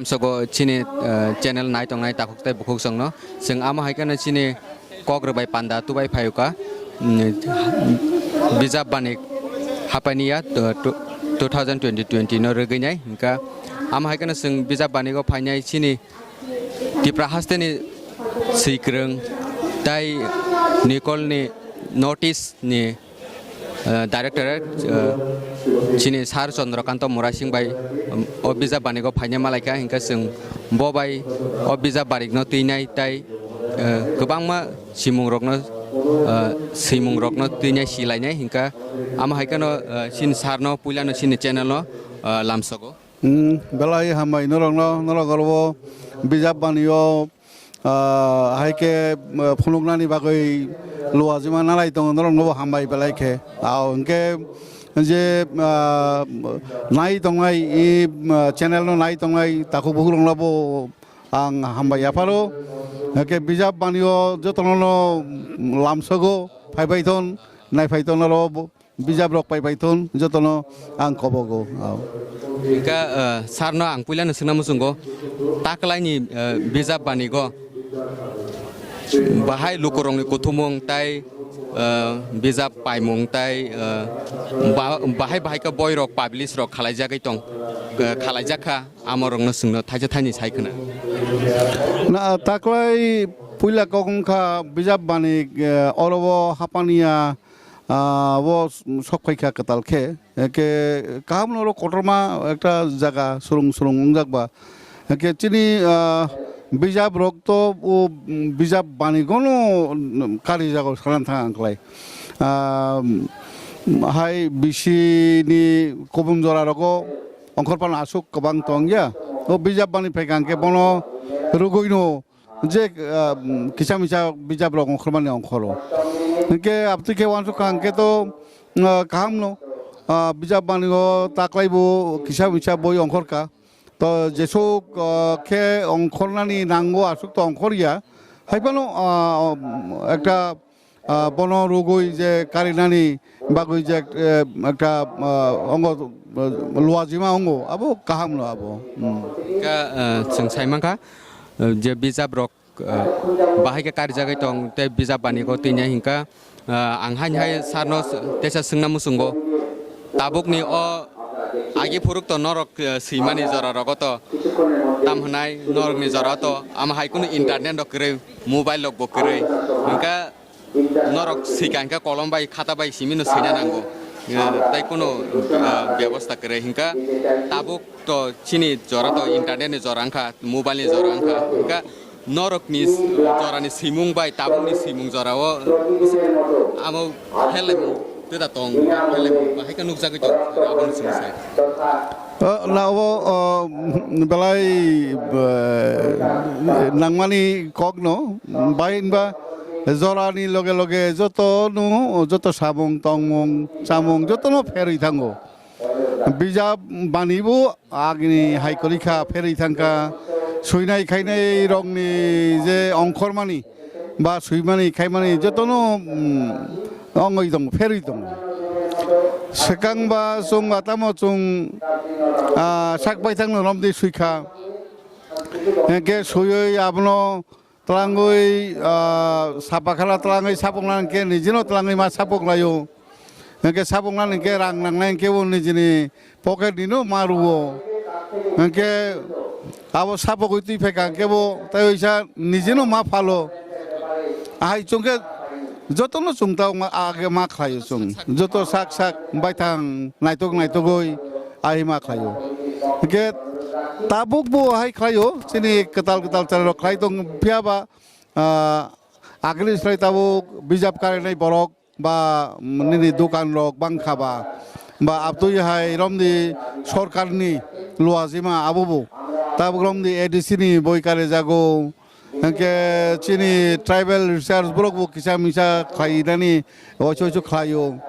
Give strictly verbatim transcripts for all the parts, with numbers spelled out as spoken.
Sogo chini, eh, channel nai tongnai takhuk tei bukhuk songno. Chwng amo hai kheno chini kok rwbai panda tubai phaiyuka, mm, bijap bani hapainiya, to, to, two thousand twenty twenty no rwgwinai. Hinkha amo hai kheno chwng bijap banigo phainai chini Tipra hasteni swikwrwng tei Nikolni notice ni, eh, directorate, eh, chini Sir Chandrakanta Murasing bai, um, o bijap banigo phaina malaikha, hinkhe chwng bo bai o bijap barikno twinai tei, eh, kwbangma simungrokno, eh, simungrokno twinai silainai, hinkhe amo hai kheno, eh, chini Sir no puilano chini channel no, eh, lamsogo. Hmm, belai hambai norokno, norok oro bijap banio, ah, hai khe, ah, phunuknani bagwi luajima nalai tongo, norokno bo hambai belai khe. Ao hinkhe je, ah, nai tongnai, i, ah, channel no nai tongnai takhuk bukhuk rokno bo ang hambai yapharo. Hinkhe bijap banio jotono no lamsogo, phaibai thon, naiphai thon oro bo. Bijap rok pai pai thun jotono ang kobogo. Ao. Hinkha, eh, Sir no ang puilano swngna muchungo, taklaini, eh, bijap banigo bahai lukurokni kuthumung tai, eh, bijap paimung tai, eh, ba-, bahai bahai khe boirok publish rok khalaijagwi tong, eh, khalaijak kha, amorokno chwngno thaisa thaini sai khna. Na, taklai puila kok wngkha bijap bani, eh, oro o hapaniya, ah, o sok phai kha kwtal khe, eke kaham no oro kotorma ekta jaga surung surung wngjak ba. Eke chini, ah, bijap rok to o, mm, bijap bani gono, mm, kari jago sana thang ang klai. Ah, mm, hai bisi ni kubun jora rogo ongkhor pan asuk kwbang tong ya. O bijap bani phai kha ang khe bono rugui no je, ah, kisa misa bijap rok ongkhormani ongkhoro. Hinkhe abtwi khe uansukha hinkhe to, ah, kaham no, ah, bijap bani o taklai bo kisa misa boi ongkhorkha. To jesuk, ah, khe ongkhornani nango asuk to ongkhorya. Haiphano, ah, ekta ah, bono rugui je karinani bagwi je, eh, ekta, ah, ongo, eh, luajima ongo, abo kaham no abo. Hmm. Hinkha, eh, chwng sai mankha, eh, je bijap rok, eh, bahai khe karijagwi tong tei bijap banigo twinai hinkha, eh, ang haini hai Sir no teisa swngna muchungo. Tabukni o agi phuruk to norok, eh, swimani jora rogo to tam hwnai norokni jora to ama hai kunu internet rok kwrwi, mobile rok bo kwrwi hinkha. Norok swikha hinkhe kolom bai khata bai simi no swina nango. Eh, tei kuno, eh, bebosta kwrwi hinkhe tabuk to chini jora to internet ni jora wngkha, mobile ni jora wngkha. Hinkhe norok ni jora ni swimung bai tabuk ni swimung jora o amo pherlaimung tei da tong, pherlaimung bahai khe nukjagwi tong, abono chwng sai. O, na obo, o, belai, eh, nangmani kokno, bai hinba jorani loge loge jotono, joto samung tongmung chamung jotono pherwi thango. Bijap banibo agini hai kwrwi kha, pherwi thangkha, swinai khainai rokni je ongkhormani, ba swimani khaimani jotono, mm, ongoi tongo, pherwi tongo. Swkang ba chwng ba tamo chwng, ah, sak baithang no romdi swikha. Hinkhe swiwi abono twlangwi, ah, sapa khala twlangwi sapokna hinkhe nijino twlangwi ma sapok laio. Hinkhe sapokna hinkhe rang nangnai hinkhe bo nijini pocket ni no ma rwo. Hinkhe abo sapogwi twi phaikha hinkhe bo tei oisa nijino ma phalo. Ahai chwngkhe jotono chwng ta ma age ma khlaio chwng. Joto sak sak baithang naitok naitogwi ahi ma khlaio. Hinkhe tabuk bo hai khlaio chini kwtal kwtal chwrairok khlai tong phiya ba, ah, agini slai tabuk bijap karinai borok ba nini dokan rok bangkha ba, ba abtwi hai romdi sorkarni luajima abobo tabuk romdi A D C ni boi kare jago, hinkhe chini tribal research borok bo kisa misa khlainani oisu oisu khlaio,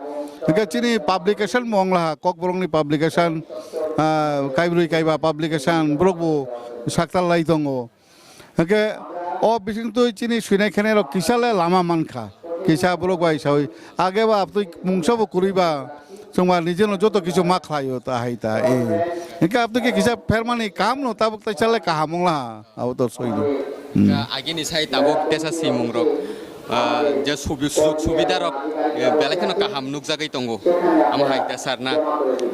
hinkhe chini publication bo wnglaha kokborokni publication, ah, kaibrwi kaiba publication borok bo saktal lai tongo. Hake o bisingtwi chini swinai khenai rok kisa le lama mankha, kisa borok bai sawi. Age ba abtwi mungsa bo kwrwi ba, Chwngba nijeno joto kisu ma khlaio ta hai ta, eh. Hwnkhe abotwi khe kisa phermani kahamno tabuk tai chalai kaham wngla ha, abo to soino. Hmm. Ka agini sai tabuk tesa swimung rok, ah, je subi-, sujog subida rok, eh, belai kheno kaham nukjagwi tongo. Amo hai ta sir na?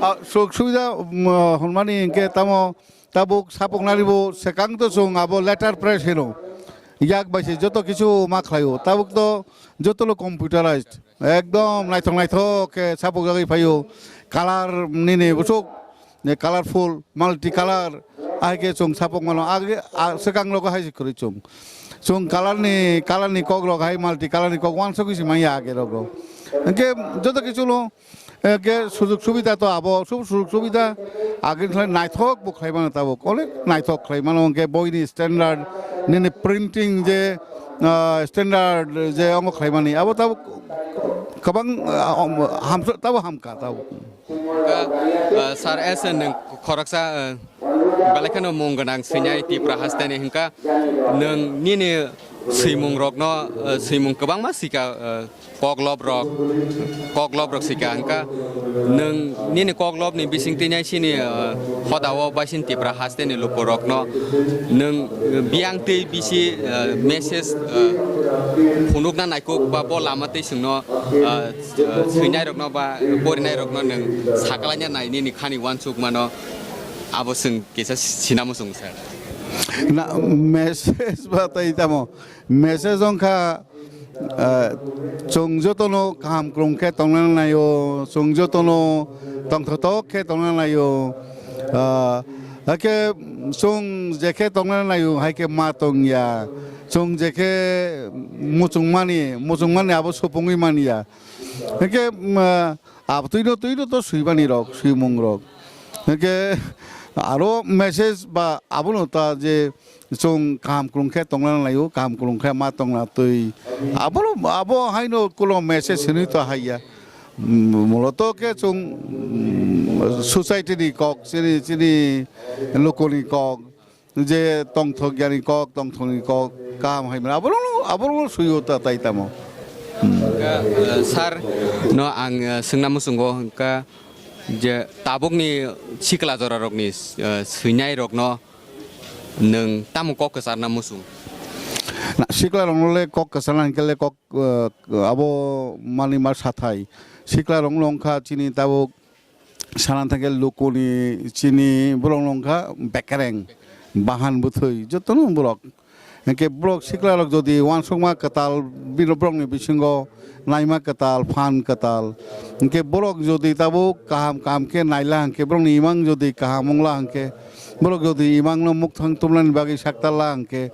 Ah, sujog subida, um, hwnmani hwnkhe tamo tabuk sapuknani bo swkang to chwng abo letter press hino. Yak bai se joto kisu ma khlaio. Tabuk to joto lo computerized. Ekdom naithok naithok khe sapukjagwi phaio. Colour nini bwswk, eh, colourful, multi colour. Ahai khe chwng sapuk mano. Age, a, swkang rogo hai se kwrwi chwng. Chwng colour ni, colour ni kok rok hai, multi colour ni kok uansugwi se manya age rogo. Hwnkhe joto kisu no, eh, khe sujog subida to abo, sub sujog subida age khlai naithok bo khlai mano tabuk. Onek naithok khlai mano hwnkhe boi ni standard, nini printing je, ah, standard je ongo khlai mani. Abo tabuk kwbang, ah, om, hamsa, tabo hamka, tabo. Hwnkha, ah, sir, S N nwng khoroksa, ah, belai kheno mung gwnang swinai Tipra hasteni hwnkha, nwng nini swimung rokno, ah, swimung kwbangma sika, ah, koklop rok, koklop rok sika hwnkha, nwng nini koklop ni bising twi nai sini, ah, hoda o baisini Tipra hasteni luku rokno nwng biyang twi bisi, ah, message, ah, phunukna naikuk ba bo lama twi chwngno, ah, ah, swinairokno ba porinairokno nwng sakalaina nai nini khani uansukmano, abo chwng kisa sinamo chwng sir. Na, message ba tei tamo? Message wngkha, ah, chwng jotono kaham kwrwng khe tongna naio, chwng jotono tongthotok khe tongna naio. Ah, hakhe chwng jekhe tongna naio, haikhe ma tongya. Chwng jekhe muchungmani, muchungmani abo supungwi manya. Hwnkhe, mm, ah, abotwino twino to swimani rok, swimung rok. Hwnkhe aro message ba abono ta je chwng kaham kwrwng khe tongna naio, kaham kwrwng khe ma tongna twi. Abono, abo haino kulo message hinwi to haiya. Mm, muloto khe chwng, mm, society ni kok, chini, chini lukuni kok. Je tongthok yani kok, tongthokni kok, kaham hai mano. Aborokno, aborokno suyo ta tai tamo. Hmm. Hwnkha, eh, sir no ang, eh, swngna muchungo, hwnkha je tabukni sikla jorarokni, eh, swinai rokno nwng tamo kok kwcharna muchung? Na, sikla rokno le kok kwcharna hinkhe le kok, eh, abo mani ma sathai. Sikla rokno wngkha chini tabuk sana thangkhe lukuni chini borok no wngkha bekereng, bahan bwthwi jotono borok. Hinkhe borok sikla rok jodi uansukma kwtal bini borokni bisingo naima kwtal, phan kwtal, hinkhe borok jodi tabuk kaham kaham khe naila hinkhe borokni imang jodi kaham wngla hinkhe, borok jodi imangno mukthang tumnani bagwi saktarla hinkhe,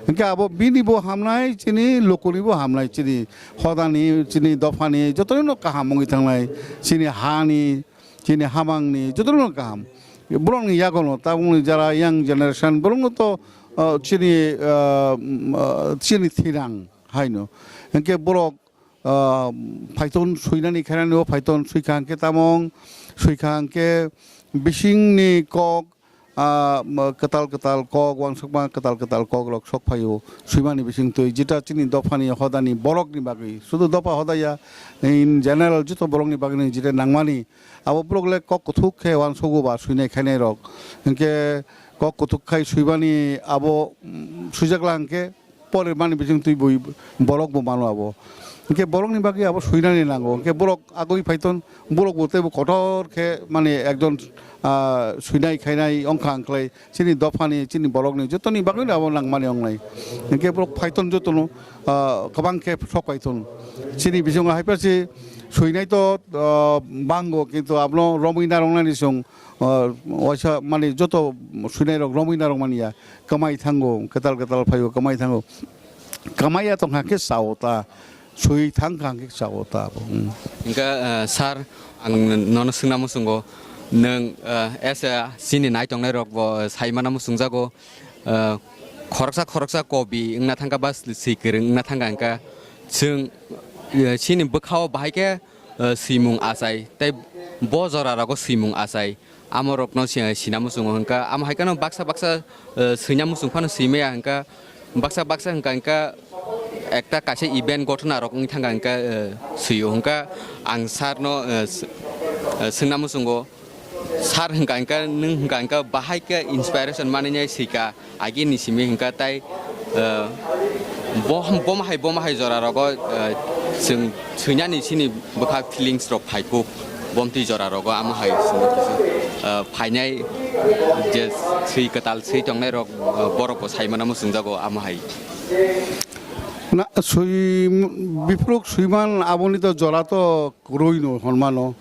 hinkhe abo bini bo hamnai, chini lukuni bo hamnai, chini hodani, chini dophani jotono kaham wngwi thangnai, chini hani, chini hamangni jotono kaham. Borokni yagono tabukni jara young generation borokno to, ah, chini, ah, mm, ah, chini thirang haino. Hinkhe borok, ah, phaithon suinani khainani o phaithon suikha hinkhe tamong, suikha hinkhe bisingni kok, ah, ma, kwtal kwtal kok, uansukma kwtal kwtal kok rok sok phaio, swimani bising twi, jeta chini dophani hodani borokni bagwi, sudu dopha hodaya, in general joto borokni bagwi jeta nangmani, abo borok le kok kuthuk khe uansugo ba swinai khainai rok, hinkhe kok kuthuk khai swimani abo, mm, swijak lang khe, pore mani bising twi bui borok bo mano abo. Hinkhe borokni bagwi abo swinani nango. Hinkhe borok agoi phaiton, borok bo teibo kotor khe mani ekjon, ah, swinai khainai wngkha wngkhlai chini dophani, chini borokni jotoni bagwino abo nangmani wngnai. Hinkhe borok phaiton jotono, ah, kwbang khe sok phaiton. Chini bisingo haiphasi swinai to, ah, bango, kintu abono romwi narwknani chwng, ah, waisa mani joto swinai rok romwi narwkmani ya. Kwmai thango, kwtal kwtal phaio, kwmai thango. Kwmai ya tongkha khe chao ta, swi thangkha khe chao ta abo. Hmm. Hwnkha, eh, sir, ang nono swngna muchungo, nwng, eh, as a chini naitongnai rok bo, eh, sai mana muchungjago, eh, khoroksa khoroksa kobi wngna thangkha ba swi kwrwng wngna thangkha hwnkha chwng, eh, chini bwkhao bahai khe, eh, swimung achai, tei bo jora rogo swimung achai, amo rokno si-, sina muchungo hwnkha, amo hai kheno baksa baksa, eh, swina muchung phano swimaya hwnkha, baksa baksa hwnkha hwnkha ekta kaisa event gothona rok wngwi thangkha hwnkha, eh, swio hwnkha ang sir no, eh, s-, Eh, swngna muchungo, sir hwnkha hwnkhe, nwng hwnkha hwnkhe bahai khe inspiration manwi nai swika, agini simi hwnkha tai, eh, bo-, bomahai bomahai jora rogo, eh, chwng swinani chini bwkha feelings rok phai kuk, bomtwi jora rogo amo hai simi kisa, eh, phainai je swi kwtal swi tongnai rok, eh, borok bo sai mano muchungjago amo hai. Na, swi, biphuru swiman aboni to jora to kwrwi no hwnmano.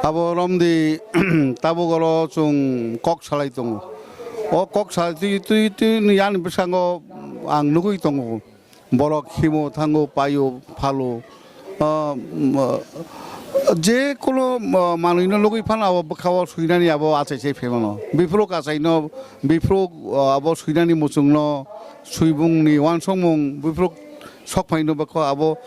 Abo romdi tabuk oro chwng kok salai tongo. O kok salai twi, twi, twi ni yani bwskango ang nugwi tongo. Borok himo thango, paio, phalo. Ah, mm, ah, je kono, ah, manwino nugwi phano abo bwkhao swinani abo achai se phaimano. Biphuru achaino, biphuru, ah, abo swinani muchungno, swibungni uansukmung, biphuru sok phaino bwkha abo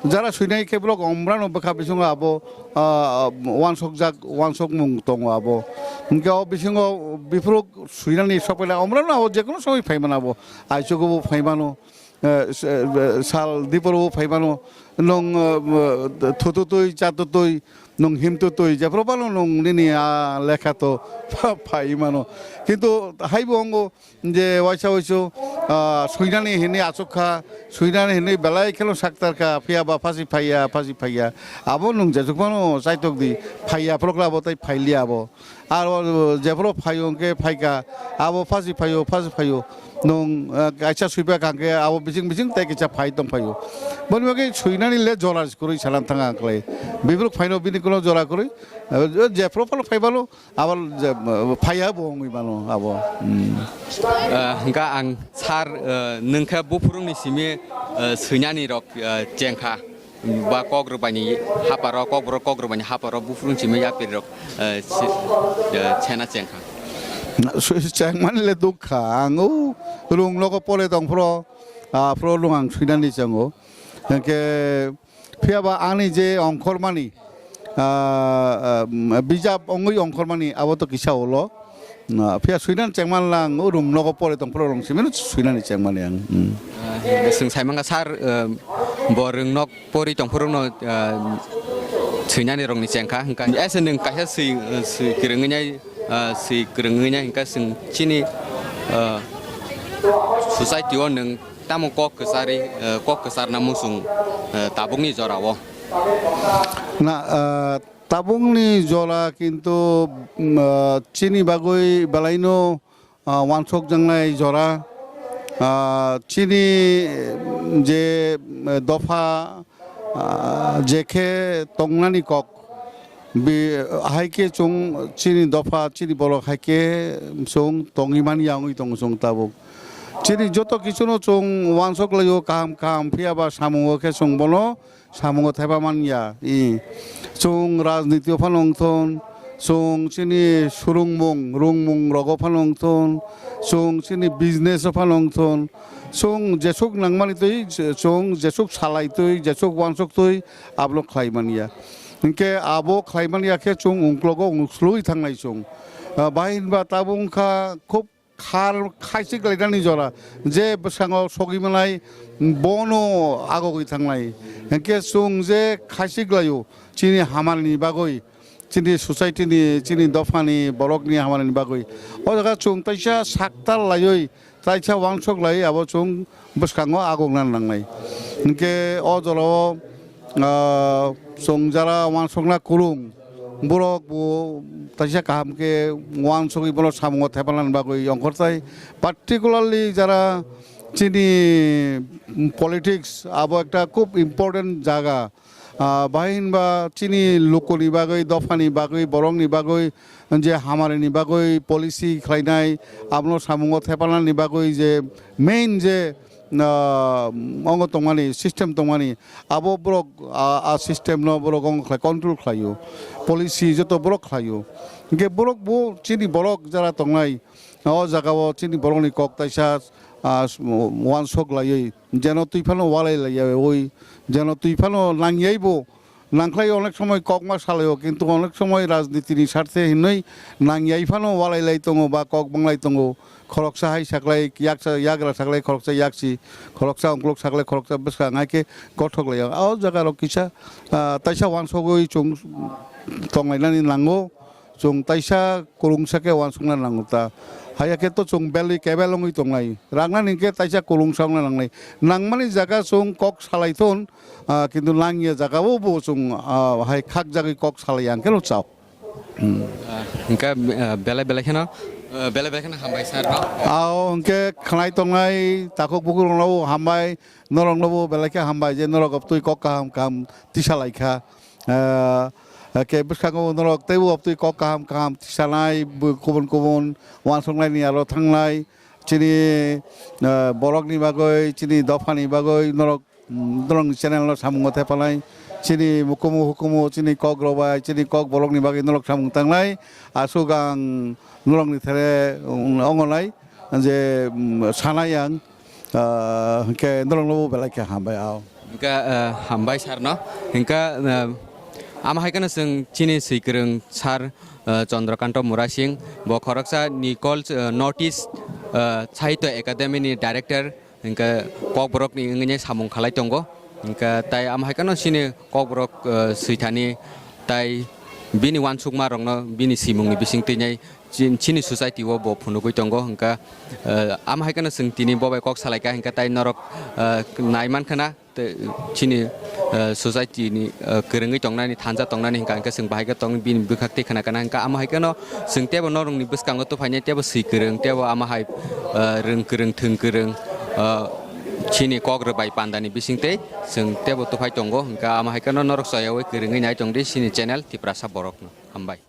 jara swinai khe borok ombrano bwkha bisingo abo, ah, uansukjak, uansukmung tongo abo. Hwnkhe o bisingo biphuru swinani sok phaina ombrano abo jekono somoi phaimano abo. Aichugo bo phaimano, eh, s-, eh, sal diporo bo phaimano, nwng, eh, thututwi, chatutwi, nwng himtutwi, jephuru phano nwng nini, ah, lekha to phaimano. Kintu haibo wngo, je waisa waisu, ah, swinani hinwi achuk kha, swinani hinwi belai kheno saktar kha, phiya ba phasi phaiya, phasi phaiya. Abo nwng jesuk phano chaitok di, phaiya phorokla abo tai phailiya abo. Aro jephuru phaio hwnkhe phaikha, abo phasi phaio, phasi phaio. Nwng, ah, kaisa swipa kha hwnkhe abo bising bising tai kaisa phai tong phaio. Boni bagwi swinani le jora kwrwi sana thanga khlai. Biphuru phaino bini kuno jora kwrwi. Ah, jephuru phano phaibalo, Abo je, phaiya bo wngwi mano abo. Hmm. Ah, hwnkha ang sir, ah, nwng khe buphurungni simi, ah, swinani rok, ah, chengkha. Ba kok rwbaini haparo, kokborok kok rwbaini haparo buphurung simi yapri rok, ah, si-, ah, sena chengkha. Na, swi-, chengmani le dukha. Ang o rung nogo pore tong phro, ah, phro rung ang swinani chengo. Hwnkhe Phiya ba ani je ongkhormani, ah, ah, bijap wngwi ongkhormani abo to kisa ulo. Ah, phiya swinan chengman lang o room nogo pore tong phuru rong simino swinani chengmani ang. Hmm. Ah, chwng sai mangkha sir, ah, bo rwng nok pori tong phuru no, ah, swinani rokni chengkha hwnkha. Ese nwng kaisa swi, swi kwrwngwi nai, ah, swi kwrwngwi nai hwnkha chwng chini, ah, society o nwng Tamo kok kwchari, eh, kok kwcharna muchung, eh, tabukni jorao? Na, eh, tabukni jora kintu, mm, eh, chini bagwi belaino, ah, wansokjaknai jora. Ah, chini, mm, je, eh, dopha, ah, je khe tongnani kok, Bi-, hai khe chwng chini dopha, chini borok hai khe chwng tongwi mani ya wngwi tongo chwng tabuk. Chini joto kichuno chwng uansuk laio kaham kaham, phiya ba samungo khe chwng bono samungo thaiba man ya. I, chwng rajniti o phano wng thun, chwng chini surungmung, rungmung rogo phano wng thun, chwng chini business o phano wng thun, chwng jesuk nangmani twi, chwng jesuk salai twi, jesuk uansuk twi abono khlai man ya. Hinkhe abo khlai man ya khe chwng ungklogo ungslui thangnai chwng. Ah, bahai hinba tabuk wngkha khub khar khaisik lainani jora, je bwskango sogwi manai bono agogwi thangnai. Hinkhe chwng je khaisik laio chini hamanini bagwi, chini society ni, chini dophani borokni hamanini bagwi, o jaga chwng taisa saktal laiwi Taisa uansuk lai abo chwng bwskango agokna nangnai. Hinkhe o jorao, ah, chwng jara uansukna kwrwng borok bo taisa kaham khe uansugwi bono samungo thepalnani bagwi ongkhortai. Particularly jara chini politics abo ekta khub important jaga. Ah, bahai hinba chini lukuni bagwi, dophani bagwi, borokni bagwi, je hamarini bagwi policy khlainai, abono samungo thepalnani bagwi je main je, ah, ongo tongmani, system tongmani, abo borok, ah, ah, system no borok ongo khlai, control khlaio. Policy joto borok khlaio. Hinkhe borok bo chini borok jara tongnai, o jagao chini borokni kok taisa, ah, uansuk laiwi, jeno twi phano walai laiyaui, jeno twi phano nangyaibo, nangkhlai onek somoi kokma salaio, kintu onek somoi rajnitini sarthe hinwi nangyai phano walai lai tongo ba kok banglai tongo, khoroksa hai saklai yaksa, yagra saklai khoroksa yaksi, khoroksa ungklok saklai khoroksa bwskang hai khe gothok laio. O jaga rok kisa, ah, taisa uansugwi chwng tonglainani nango. Chwng taisa kwrwngsa khe uansukna nango ta. Haiya khe to chwng belwi kebel wngwi tonglai. Rangnani hwnkhe taisa kwrwngsa wngna nangnai. Nangmani jaga chwng kok salai thun, ah, kintu nangya jaga o bo chwng, ah, hai khakjagwi kok salai ang khe no chao. Hmm. Ah, hwnkhe, ah, belai belai kheno, ah, belai belai kheno hambai sir no. Ao hwnkhe khnai tongnai takhuk bukhuk rokno bo hambai, norokno bo belai khe hambai je norok obtwi kok kaham kaham tisa lai kha. Ah, ke bwskango norok teibo obtwi kok kaham kaham tisanai, bo kubun kubun uansuknaini aro thangnai. Chini, ah, borokni bagwi, chini dophani bagwi norok, mm, norokni channel no samungo thepalai. Chini mukumu hukumu, chini kok rok bai, chini kok borokni bagwi norok samung tangnai. Aswk ang norokni there, mm, ongonai je, mm, sanai ang. Ah, hwnkhe norokno bo belai khe hambai ao. Hwnkhe, ah, hambai sir no. Hwnkhe, ah, ama hai kheno chwng chini swikwrwng sir, ah, Chandrakanta Murasing, bo khoroksa Nikol, ah, North East, ah, Sahitya Academy ni director, hwnkhe kokborok ni wngwi samung khalai tongo. Hwnkhe tai ama hai kheno chini kokborok, ah, swithani tai bini uansukma rokno bini simung ni bising twi nai chin-, chini society o bo phunugwi tongo, hwnkha, eh, ama hai kheno chwng tini bo bai kok salai kha, hwnkha tai norok, eh, nai man khana, te chini, eh, society ni, eh, kwrwngwi tongnani, thansa tongnani hwnkha, hwnkha chwng bahai khe tong bini bwkhak twi khna kana, hwnkha ama hai kheno chwng teibo norokni bwskango tuphainai, teibo swi kwrwng, teibo ama hai, eh, rwng kwrwng, thwng kwrwng, eh, chini kok rwbai pandani bisingtwi chwng teibo tuphai tongo, hwnkha ama hai kheno norok choyaui kwrwngwi nai tongdi chini channel Tiprasa Borokno. Hambai.